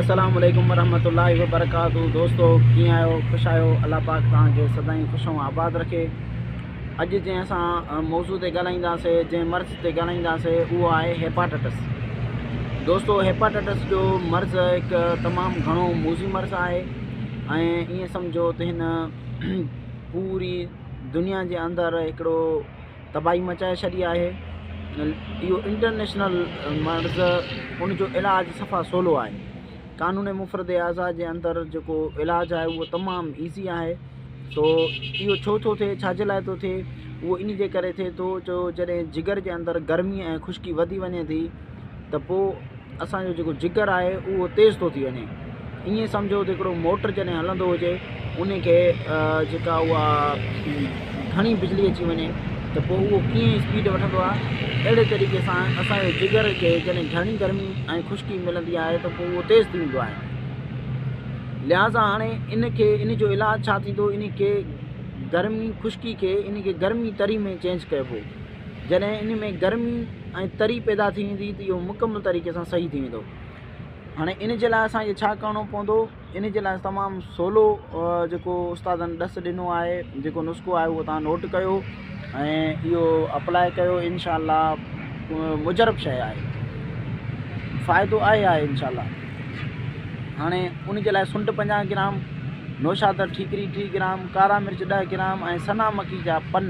السلام عليڪم ورحمة الله وبرڪاته دوستو ڪيئن آهيو خوش آهيو الله پاڪ توهان کي سدائين خوش ۽ آباد رکي اڄ جنهن اسان موضوع تي ڳالهائينداسي جنهن مرض تي ڳالهائينداسي اهو آهي هيپاٽائٽس دوستو هيپاٽائٽس جو مرض هڪ تمام گهڻو موذي مرض آهي ۽ ائين سمجهو ته هن پوري دنيا جي اندر هڪڙو تباهي مچائي ڇڏي آهي اهو انٽرنيشنل مرض ان جو علاج صفا سولو آهي قانون مفرد اعضاء جي اندر جيڪو علاج آهي اهو تمام ايزي آهي سو اهو ڇو ٿو ٿئي ڇاجي لاء ٿو ٿئي اهو ان جي ڪري ٿئي ٿو جو جڏهن جگر جي اندر گرمي ۽ خشڪي وڌي وڃي ٿي ته پوء اسان جو جيڪو جگر آهي اهو تيز ٿو ٿي وڃي ائين سمجهو ته هڪڙو موٽر جڏهن هلندو هجي ان کي جيڪا اها گهڻي بجلي اچي وڃي ته پوء اهو ڪيئن اسپيڊ وٺندو آهي اهڙي طريقي سان اسان جو جگر کي جڏهن گهڻي گرمي ۽ خشڪي ملندي آهي ته پوء اهو تيز ٿي ويندو آهي لهٰذا هاڻي ان کي ان جو علاج ڇا ٿيندو ان کي گرمي خشڪي کي ان کي گرمي تري ۾ چينج ڪبو جڏهن ان ۾ گرمي ۽ تري پيدا ٿي ويندي ته اهو مڪمل طريقي سان صحيح ٿي ويندو هاڻي ان جي لاء اسانکي ڇا ڪرڻو پوندو ان جي لاء تمام سولو جيڪو استادن ڏس ڏنو آهي جيڪو نسخو آهي اهو تان نوٽ ڪيو ۽ اهو اپلاء ڪيو انشاء الله مجرب شيء آهي فائدو آهي آهي انشاء الله هاڻي ان جي لاء سنڍ 50 گرام نوشادر ٺيڪري 30 گرام ڪارا مرچ 10 گرام ۽ سنا مکي جا پن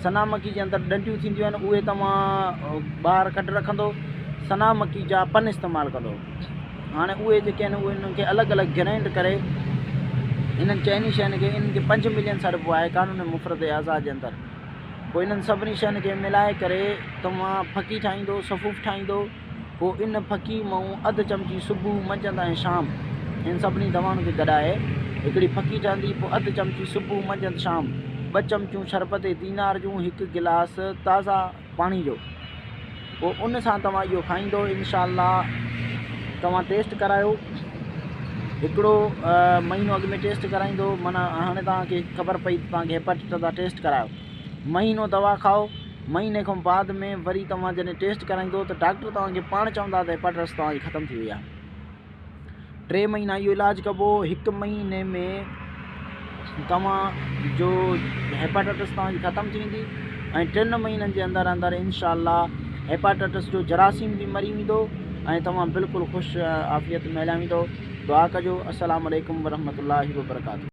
سنا مڪي جي اندر ڏنڊيون ٿينديون آهن اهي توهان ٻاهر ڪڍ رکندو سنا مڪي جا پن استعمال ڪندو هاڻي اهي جيڪي آهن اهي انهن کي الڳ الڳ گرائنڊ ڪري انهن چئني شين کي انهن کي 5 ملين سڏبو آهي قانون مفرد اعضاء جي اندر پوء انهن سڀني شين کي ملائي ڪري توهان ڦڪي ٺاهيندو صفوف ٺاهيندو پوء ان ڦڪي مئون اڌ چمچي صبح، منجهند ۽ شام ان سڀني دوائن کي گڏائي هڪڙي ڦڪي ٺهندي، پوء اڌ چمچي صبح، منجهند، شام ٻه چمچيون شربت دينار جون هڪ گلاس تازه پاڻي جو پوء ان سان توهان اهو کائيندو انشاء الله توهان ٽيسٽ ڪرايو هڪڙو مهينو اڳ ۾ ٽيسٽ ڪرائيندو معنيٰ هاڻي توهان کي خبر پئي ته توهان کي هيپاٽائٽس آ ٽيسٽ ڪرايو مهينو دوا کائو مهيني کان بعد ۾ وري توهان جڏهن ٽيسٽ ڪرائيندو ته ڊاڪٽر توهان کي پاڻ چوندا ته هيپاٽائٽس توهان جي ختم ٿي وئي آهي. ٽي مهينا اهو علاج ڪبو هڪ مهيني ۾ توهان جو هيپاٽائٽس توهان جي ختم ٿي ويندي ۽ ٽن مهينن جي اندر اندر انشاء الله هيپاٽائٽس جو جراثيم به مري ويندو ۽ توهان بلڪل خوش عافيت ۾ هليا ويندو. دعا ڪجو. السلام عليڪم ورحمة الله وبرڪاته.